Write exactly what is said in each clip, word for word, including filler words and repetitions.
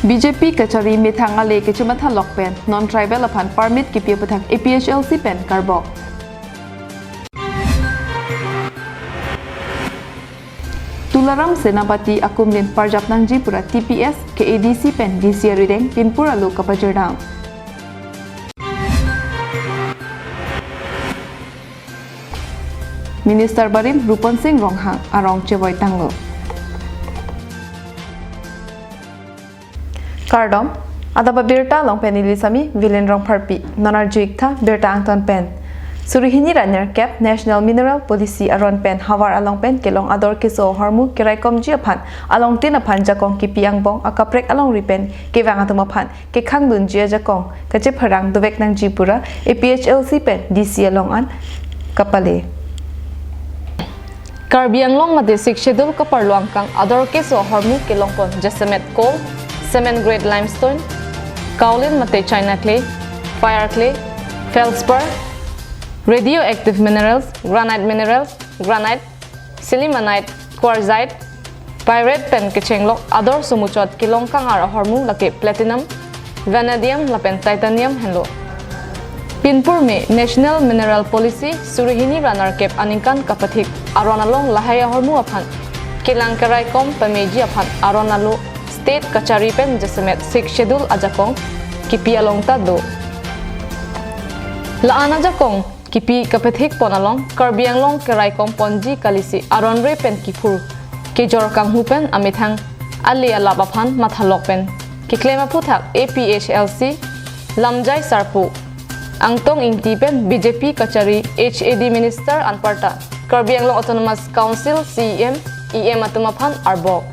B J P kachari methang ale kechemathalok pen non-tribal aphan permit kipi aputhak A P H L C pen karbok. Tularam Senapati akumlin parjap nangji pura T P S, K A D C pen D C arideng pinpur alo kapajirdam. Minister barim Rupon Singh Ronghang arong chevoi tanglo. Kardom, adap abirta along pen neli sami Vilin Rongpharpi, non arju-ik tha birta angton pen. Suri hini ra nerkep National Mineral Policy aron pen havar along pen kelong ador keso ahormu keraikomji aphan alongtin aphan jakong kipi angbong akaprek alongri pen kevang atum aphan kekhangdunji ajakong kachepharang dovek nangji pura A P H L C pen D C along an kapale. Karbi Anglong mate Sixth Schedule kaparlo angkang ador keso ahormu kelongpon jasemet coal, cement grade limestone, kaolin mate China clay, fire clay, feldspar, radioactive minerals, granite minerals, granite, sillimanite, quartzite, pyrite pen kechenglok ador sumuchot kelong kang-ar ahormu lake platinum, vanadium lapen titanium henlo. Pinpur me National Mineral Policy suri hini ra nerkep aningkan kapathik aron along lahai ahormu aphan kelang keraikom pameji aphan aron alo state kachari pen jasemet Sixth Schedule ajakong kipi along ta do. La-an ajakong kipi kapathikpon along Karbi Anglong keraikomponji kalisi aron re pen kiphur kejor kanghu pen amethang ale alap aphan mathalok pen keklem aputhak A P H L C lamjai sarpo Angtong Ingti pen B J P kachari H A D minister anparta Karbi Anglong Autonomous Council C E M, E M atum aphan arbok.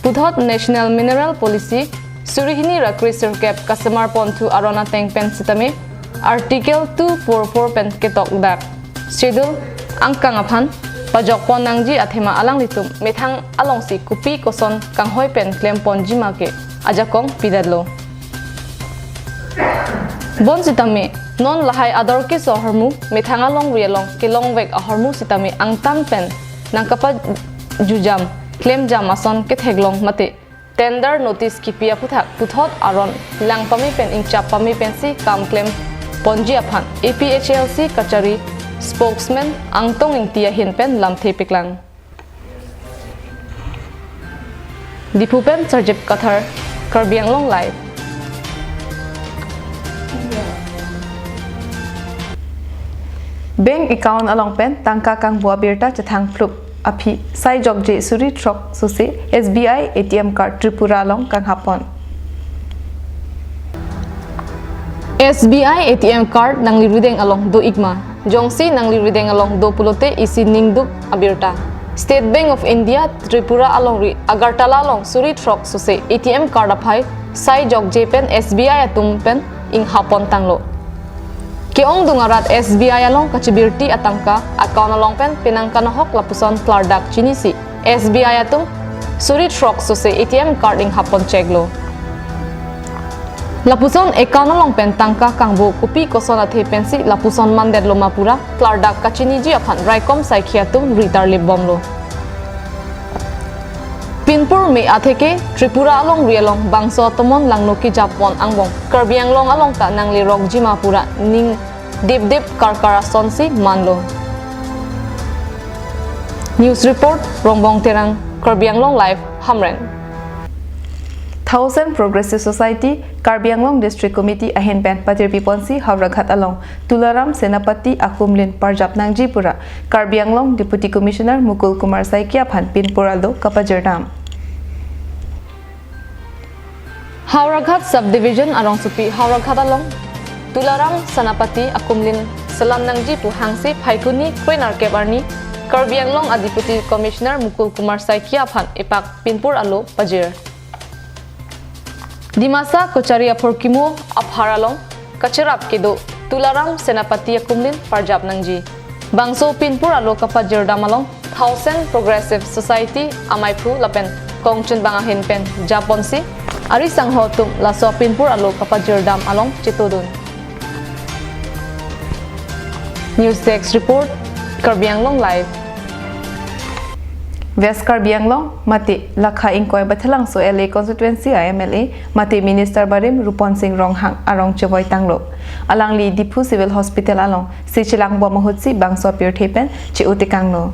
Puthot National Mineral Policy suri hini ra kresirkep kasemar ponthu aron ateng pen sitame Article two four four pen ketokdak Schedule angkang aphan pajokpon nangji athema alanglitum methang alongsi kopi koson kanghoi pen klemponji ma ke ajakong pidetlo. Bonsitame non lahai ador keso ahormu methang alongri along kelongvek ahormu sitame angtan pen nangkapajujam klemjam ason ketheklong mate tender notice kipi aputhak puthot aron lang pame pen ingchap pame pensi kam klemponji aphan A P H L C kachari spokesman Angtong Ingti ahin pen lamthe paklang. Diphu pen Sarjip Kathar, Karbi Anglong Live. Bank account along pen tangka kangbo abirta chethang phlup aphi sai jokje suri throk sose S B I A T M card Tripura along kanghapon. S B I A T M card nangli rideng along do-ik ma? Jongsi nangli rideng along do pulote isi ningduk abirta. State Bank of India Tripura alongri Agartala along suri throk sose A T M card aphai sai jokje pen S B I atum pen inghapon tanglo. Ke-ongdung arat S B I along kachibirti atangka account along pen penang kanahok lapuson klardak chinisi S B I atum suri throk sose A T M card inghapon cheklo. Lapuson account along pen tangka kangbo kopi koson athe pensi lapuson mandetlo ma pura klardak kachiniji aphan raikom saikhi atum ritar libomlo. Pinpur me atheke Tripura alongri along bangso atomon langno kejapon angbong Karbi Anglong along ta nanglerokji ma pura ning dipdip karkar asonsi manlo. News report, Rongbong Terang, Karbi Anglong Live, Hamren. Thaosen Progressive Society, Karbi Anglong District Committee ahin pen patirpiponsi Howraghat along Tularam Senapati akumlin parjap nangji pura Karbi Anglong Deputy Commissioner Mukul Kumar Saikia aphan pinpur alo kapajirdam. Howraghat Subdivision arongsopi Howraghat along Tularam Senapati akumlin selam nangji pu hangsi Phaikuni kre-nerkep arni Karbi Anglong a Deputy Commissioner Mukul Kumar Saikia aphan epak pinpur alo pajir. Dimasa Kochari aphurkimo aphar along kacherap kedo Tularam Senapati akumlin parjap nangji. Bangso pinpur alo kapajirdam along Thaosen Progressive Society amaiphu lapen kongchunbang ahin pen japonsi ari sangho atum laso pinpur alo kapajirdam along chetodun. News Desk Report, Karbi Anglong Live. West Karbi Anglong mate Lakha ingkoi Baithalangso L A constituency a M L A mate Minister Barim Rupon Singh Ronghang arong chevoi tanglo. Alangli Diphu Civil Hospital alongsi chelangbom ahutsi bangso apirthe pen che-o tekanglo.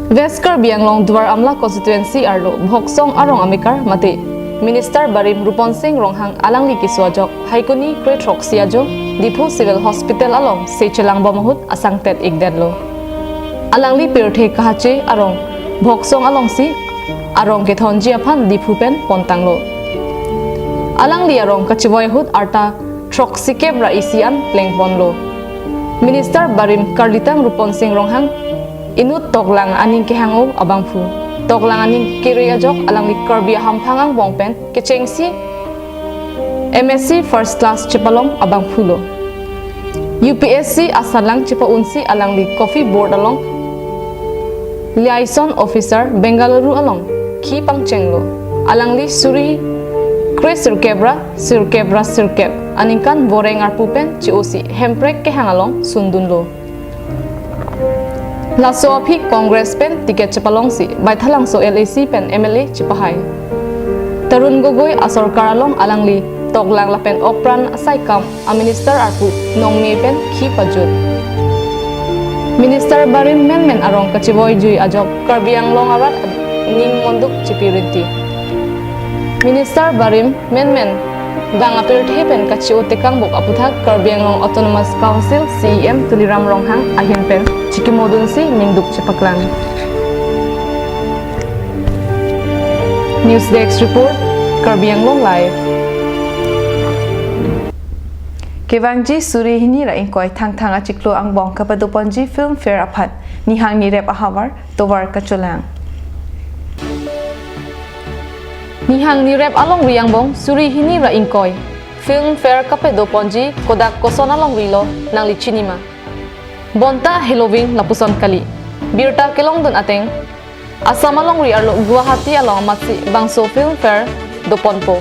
West Karbi Anglong Duar Amla constituency arlo Bhoksong arong amekar mate Minister Barim Rupon Singh Ronghang alangli keso ajok Haikuni kre throksi ajo Diphu Civil Hospital alongsi chelangbom ahut asangtet ikdetlo. Alangli pirthe kahache arong Bhoksong alongsi arong kethonji aphan Diphu pen pontanglo. Alangli arong kachevoi ahut arta throksi kep ra isi an plengponlo. Minister Barim karlitang Rupon Singh Ronghang inut toklang aning kehang-o abangphu. Toklang aning kere ajok alangli Karbi ahamphang angbong pen kechengsi M S C first class chepalong abangphulo. U P S C asalang chepa-unsi alangli Coffee Board along liaison officer Bengaluru along khi pangchenglo. Alangli suri kre sirkep ra sirkep ra sirkep aningkan Boreng arpu pen che-osi Hemprek kehang along sundunlo. Laso aphi Congress pen ticket chepalongsi Baithalangso L A C pen M L A chepahai. Tarun Gogoi asorkar along alangli toklang lapen okpran asaikam a minister arpu nongne pen khi pajut. Minister Barim menmen arong kachevoi jui ajok Karbi Anglong arat ning monduk chipi rinti. Minister Barim menmen bang apirthe pen kache-o tekangbuk aputhak Karbi Anglong Autonomous Council C E M Tuliram Ronghang ahin pen chikimodunsi ningduk chepaklang. News Desk Report, Karbi Anglong Live. Kevangji suri hini ra ingkoi Thangthang achiklo angbong kapadoponji Filmfare aphan nihang nirep ahavar tovar kacholang. Nihang nirep alongri angbong suri hini ra ingkoi Filmfare kapadoponji kodak koson alongri lo nangli chinima. Bonta heloving lapuson kali. Birta kelongdun ateng Assam alongri arlo Guwahati along amatsi bangso Filmfare doponpo.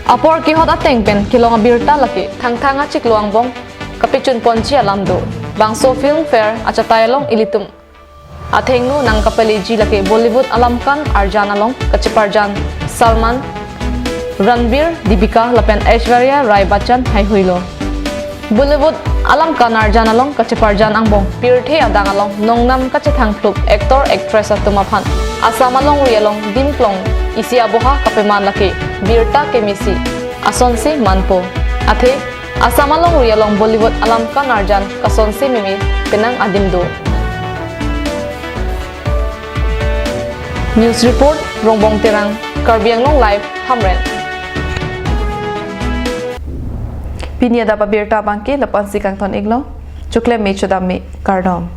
Apor kehot ateng pen kelong abirta lake Thangthang achiklo angbong kapechunponji alam do. Bangso Filmfare achatai along ilitum athengno nangkapeleji lake Bollywood alamkan arjan along kacheparjan Salman, Ranbir, Deepika lapen Aishwarya Rai Bachchan haihuilo. Bollywood alamkan arjan along kacheparjan angbong pirthe adang along nongnam kachethangphlup actor actress atum aphan Assam alongri along dimplong isi aboha kapeman lake birta kemesi asonsi manpo. Athe Assam alongri along Bollywood alamkan arjan kasonsi meme penang adim do. News Report, Rongbong Terang, Karbi Anglong Live, Hamren. Pini adap abirta abangke lapu-ansi kangton-iklo. Choklem me, chodam me, kardom.